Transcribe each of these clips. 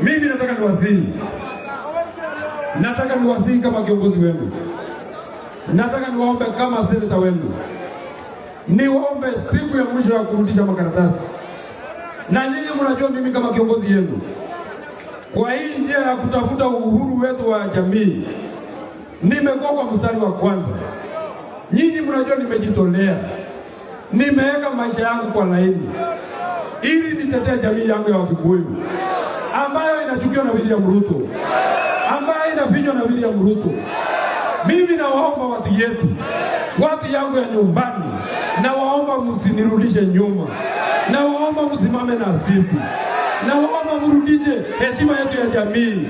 Mimi nataka niwasihi, nataka niwasihi kama kiongozi wenu, nataka niwaombe kama seneta wenu, niwaombe siku ya mwisho ya kurudisha makaratasi. Na nyinyi mnajua mimi kama kiongozi yenu, kwa hii njia ya kutafuta uhuru wetu wa jamii, nimekuwa kwa mstari wa kwanza. Nyinyi mnajua nimejitolea, nimeweka maisha yangu kwa laini ili nitetee jamii yangu ya Wakikuyu ambayo inachukiwa na William Ruto, ambayo inafinywa na William Ruto. Mimi nawaomba watu yetu, watu yangu ya nyumbani, nawaomba msinirudishe nyuma, nawaomba msimame na sisi, nawaomba mrudishe heshima yetu ya jamii.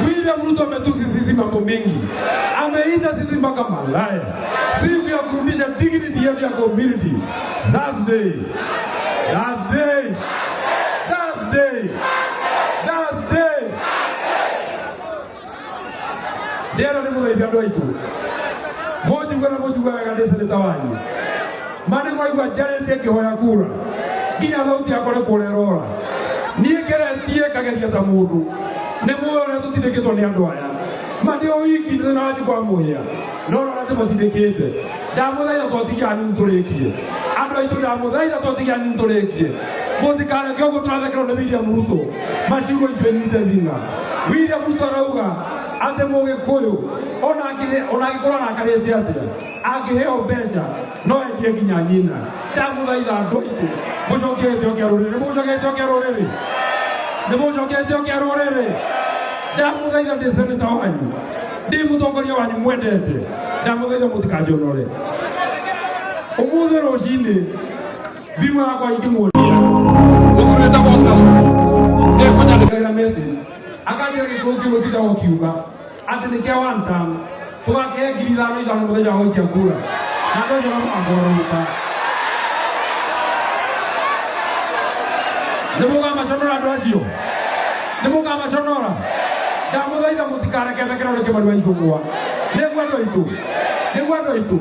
William Ruto ametusi sisi mambo mengi, ameita sisi mpaka malaya. Siku ya kurudisha dignity yetu ya community, Thursday, Thursday, Thursday, Thursday. Ndĩrona nĩ mũgeithia andũ aitũ mũnjigue na mũnjigue wega ndĩ seneta wanyu ma nĩ mwaigua njarĩtie ngĩhoya kura nginya thauti yakwa nĩ kũrĩa ĩrora niĩ ngeretie ngageria ta mũndũ nĩ muoyo ũrĩa tũtindĩkĩtwo nĩ andũ aya ma ndĩ o wiki ndĩ na wanjikũ wa mũhĩa no rora tũmatindĩkĩte ndamũthaitha twatigia hanini tũrĩkie andũ aitũ ndamũthaitha twatigia hanini tũrĩkie mũtikareke ũguo tũrathekerwo nĩ William Ruto maciugo icio inyite thing'a William Ruto arauga atĩ mũgĩkũyũ ona angĩkorwo arakarĩte atĩa angĩheo mbeca no endie nginya nyina ndamũthaitha andũ aitũ mũcokie gĩtĩo kĩa rũrĩrĩ mũcokie gĩtĩo kĩa rũrĩrĩ nĩ mũcokie gĩtĩo kĩa rũrĩrĩ ndamũthaitha ndĩ seneta wanyu ndĩ mũtongoria wanyu mwendete ndamũthaitha mũtikanjonore ũmũthĩ rũcinĩ thimũ yakwa ikĩmuonia mũthuri wĩtagwo Oscar Sudi ekũnyandĩkagĩra message akanjĩra gĩkũyũ kĩu ũtindaga ũkiuga atĩ nĩ kĩa one term tũgakĩhe 5,000 5,000 mũthenya wa gũikia kura na andũ acio nĩmũkagũrũka nĩ mũkamaconora andũ acio nĩ mũkamaconora ndamũthaitha mũtikareke thekerwo nĩ Kĩmani wa Icũng'wa nĩguo andũ aitũ nĩguo andũ aitũ